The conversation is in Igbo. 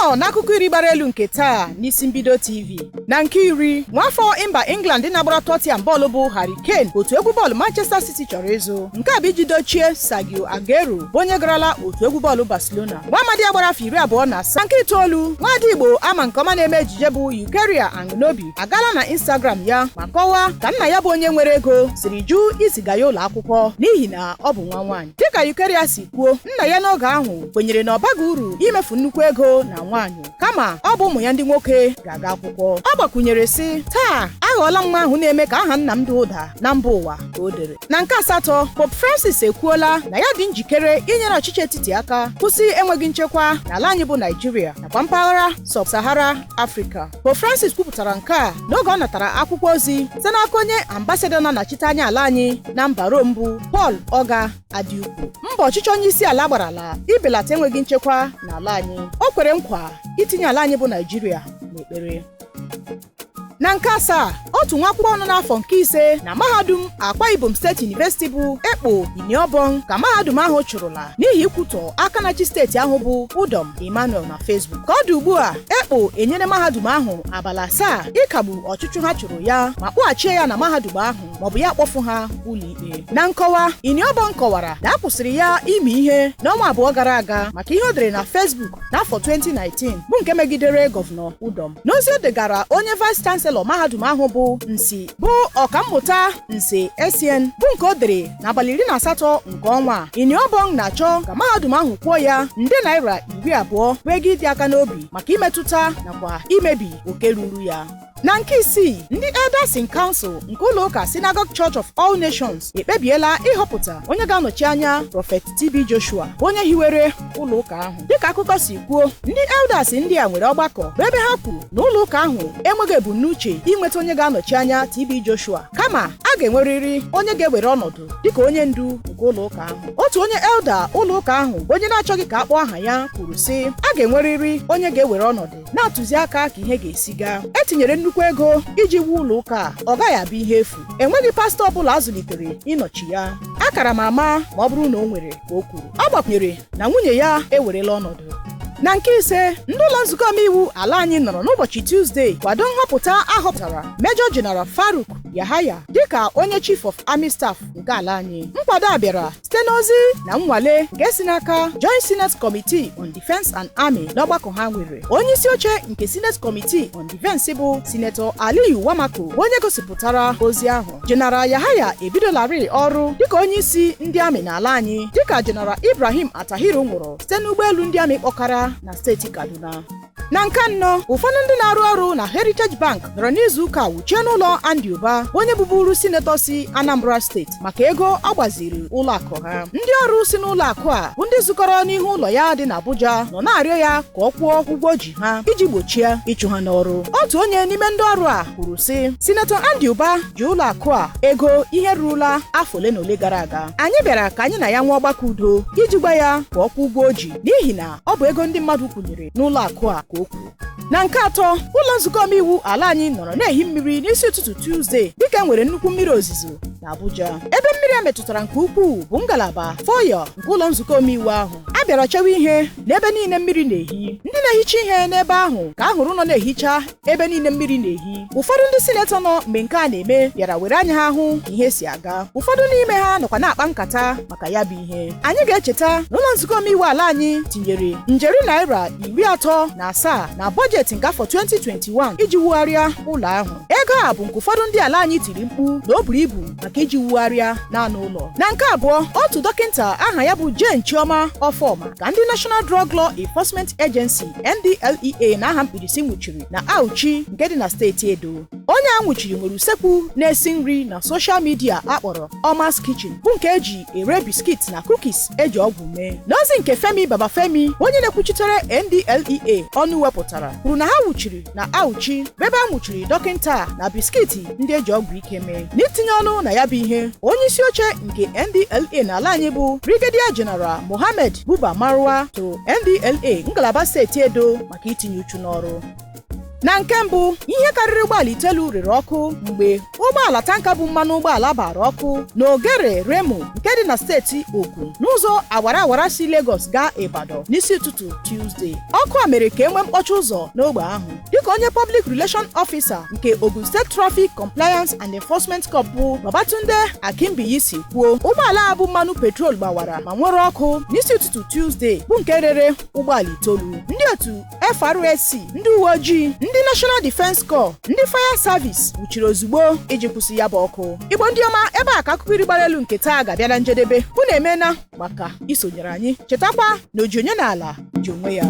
Nnọọ n'akụkọ iri gbara elu nke taa n'isi mbido TV. Na nke iri, nwafọ mba England na-agbara Tottenham bọọlụ bụ Harry Kane, otu egwu bọọlụ Manchester City chọrọ ịzụ. Nke a bụ iji dochie Sergio Aguero, bụ onye garala otu egwu bọọlụ Barcelona. Nwa amadi ya gbara afọ 27. Nke itoolu, nwaada Igbo ama nke ọma na-eme ejije bụ Eucharia Anunobi agaala na Instagram ya ma kọwaa ka nna ya bụ onye nwere ego siri jụ iziga ya ụlọ akwụkwọ n'ihi na ọ bụ nwa nwaanyị. Dịka Eucharia si kwuo, nna ya n'oge ahụ kwenyere na ọ baghị uru imefu nnukwu ego na nwaanyị, kama ọ bụ ụmụ ya ndị nwoke ga-aga akwụkwọ. Ọ gbakwunyere sị, "Taa aghọọla m nwa ahụ na-eme ka aha nna m dị ụda na mba ụwa," ka o dere. Na nke asatọ, Pope Francis ekwuola na ya dị njikere inyere ọchịchị etiti aka kwụsị enweghị nchekwa n'ala anyị bụ Naijiria nakwa mpaghara Sub-Sahara Africa. Pope Francis kwupụtara nke a n'oge ọ natara akwụkwọ ozi site n'aka onye ambasadọ na-anọchite anya ala anyị na mba Rome bụ Paul Oga Adiukwu. Mbọ ọchịchị onye isi ala gbarala ibelata enweghị nchekwa n'ala anyị. O kwere nkwa itinye ala anyị bụ Naijiria n'ekpere. Na nke asaa, otu nwa akwụkwọ nọ n'afọ nke ise na mahadum Akwa Ibom State University bụ Ekpo Iniobong ka mahadum ahụ chụrụla n'ihi ikwutọ aka na-achị steeti ahụ bụ Udom Emmanuel na Facebook. Ka ọ dị ugbu a, Ekpo enyere mahadum ahụ abalị 7 ịkagbu ọchụchụ ha chụrụ ya ma kpọghachie ya na mahadum ahụ, maọbụ ya kpọfụ ha ụlọikpe. Na nkọwa, Iniobong kọwara na a kwụsịrị ya ime ihe n'ọnwa 2 gara aga maka ihe o dere na Facebook n'afọ 2019 bụ nke megidere Gọvanọ Udom. N'ozi o degara onye Vice Chancellor mahadum ahụ bụ Nsi bụ Ọkammụta Nse Essien, bụ nke o dere n'abalị 18 nke ọnwa a, Iniobong na-achọ ka mahadum ahụ kwụọ ya nde naira 20 bụ ego ịdị aka n'obi maka imetụta nakwa imebi oke ruru ya. Na nke isii, ndị Elders in Council nke ụlọ ụka Synagogue Church of All Nations ekpebiela ịhọpụta onye ga-anọchi anya Prophet TB Joshua, bụ onye hiwere ụlọ ụka ahụ. Dịka akụkọ si kwuo, ndị elders ndị a nwere ọgbakọ bụ ebe ha kwuru na ụlọ ụka ahụ enweghị ebumnuche inweta onye ga-anọchi anya TB Joshua, kama a ga-enwerịrị onye ga-ewere ọnọdụ dịka onye ndu nke ụlọ ụka ahụ. Otu onye elder ụlọ ụka ahụ bụ onye na-achọghị ka a kpọọ aha ya kwuru sị, "A ga-enwerịrị onye ga-ewere ọnọdụ na-atụzi aka ka ihe ga-esi gaa. Etinyere nnukwu ego iji wuo ụlọ ụka a, ọ gaghị abụ ihe efu. Enweghị pastọ ọbụla a zụlitere ịnọchi ya. Akara m ama ma ọ bụrụ na o nwere," ka o kwuru. Ọ gbakwunyere na nwunye ya ewerela ọnọdụ. Na nke ise, ndị ụlọ nzukọ omeiwu ala anyị nọrọ n'ụbọchị Tuzdee kwado nhọpụta ahọpụtara Major General Faruk Yahaya dịka onye Chief of Army Staff nke ala anyị. Nkwado a bịara site n'ozi na nnwale nke si n'aka Joint Senate Committee on Defense and Army n'ọgbakọ ha nwere. Onye isi oche nke Senate Committee on Defense bụ Sinetọ Aliyu Wamako bụ onye gosipụtara ozi ahụ. General Yahaya ebidolarị ọrụ dịka onye isi ndị amị n'ala anyị dịka General Ibrahim Attahiru nwụrụ site n'ụgbọelu ndị amị kpọkara na steeti Kaduna. Na nke anọ, ụfọdụ ndị na-arụ ọrụ na Heritage Bank nọrọ n'izu ụka wuchie n'ụlọ Andy Uba, onye bụburu sinetọ si Anambra Steeti, maka ego ọ gbaziri ụlọ akụ ha. Ndị ọrụ si n'ụlọ akụ a bụ ndị zukọrọ n'ihu ụlọ ya dị n'Abuja nọ na-arịọ ya ka ọ kwụọ ụgwọ ji ha iji gbochie ịchụ ha n'ọrụ. Otu onye n'ime ndị ọrụ a kwuru sị, "Sinetọ Andy Uba ji ụlọ akụ a ego ihe rurula afọ ole na ole gara aga. Anyị bịara ka anyị na ya nwee ọgbakọ udo iji gwa ya ka ọ kwụọ ụgwọ o ji, n'ihi na ọ bụ ego ndị mmadụ kwụnyere n'ụlọ akụ a," ka o kwuru. Na nke atọ, ụlọ nzukọ omeiwu ala anyị nọrọ na-ehi mmiri n'isi ụtụtụ Tuzdee dịka e nwere nnukwu mmiri ozuzo na Abuja. Ebe mmiri a metụtara nke ukwuu bụ ngalaba foyer nke ụlọ nzukọ omeiwu ahụ. A bịara chewe ihe n'ebe niile mmiri na-ehi. Ndị na-ehicha ihe n'ebe ahụ ka a hụrụ nọ na-ehicha ebe niile mmiri na-ehi. Ụfọdụ ndị sinetọ nọ mgbe nke a na-eme bịara were anya ha hụ ka ihe si aga. Ụfọdụ n'ime ha nọkwa na-akpa nkata maka ya bụ ihe. Anyị ga-echeta na ụlọ nzukọ omeiwu ala anyị tinyere njeri naira 37 na bọjetị nke afọ 2021 iji wugharịa ụlọ ahụ. Ego a bụ nke ụfọdụ ndị ala anyị tiri mkpu na o buru ibu maka iji wugharịa naanị ụlọ. Na nke abụọ, otu dọkịnta aha ya bụ Jane Chioma Ọfọma ka ndị National Drug Law Enforcement Agency, NDLEA na aha mkpirisi, nwụchiri na Auchi nke dị na steeti Edo. Onye a nwụchiri nwere usekwu na-esi nri na social media akpọrọ Omas Kitchen, bụ nke eji ere biscuit na cookies eji ọgwụ mee. N'ozi nke Femi Babafemi, onye na-ekwuchitere NDLEA ọnụ wepụtara, kwuru na ha nwụchiri na Auchi bụ ebe a nwụchiri dọkịnta na biscuit ndị eji ọgwụ ike mee. N'itinye ọnụ na ya bụ ihe, onye isi oche nke NDLEA n'ala anyị bụ Brigadier General Mohammed Buba Marwa toro NDLEA ngalaba steeti Edo maka itinye uchu n'ọrụ. Na nke mbụ, ihe karịrị ụgbọala itoolu rere ọkụ mgbe ụgbọala tanka bụ mmanụ ụgbọala bara ọkụ n'Ogere Remo nke dị na steeti Ogun, n'ụzọ awara awara si Lagos gaa Ibadan n'isi ụtụtụ Tuesday. Ọkụ a mere ka e nwee mkpọchi ụzọ n'ogbe ahụ. Dịka onye Public Relation Officer nke Ogun State Traffic Compliance and Enforcement Corps bụ Babatunde Akinbiyi si kwuo, ụgbọala a bụ mmanụ petrol gbawara ma nwere ọkụ n'isi ụtụtụ Tuesday, bụ nke rere ụgbọala itoolu. Ndị otu FRSC, ndị uwe ojii, ndị National Defence Corps, ndị Fire Service wuchiri ozugbo iji kwụsị ya bụ ọkụ. Igbo ndị ọma, ebe a ka akụkọ iri gbara elu nke taa ga-abịa na njedebe. Unu emeela maka isonyere anyị. Chetakwa na oji onye n'ala ji onwe ya.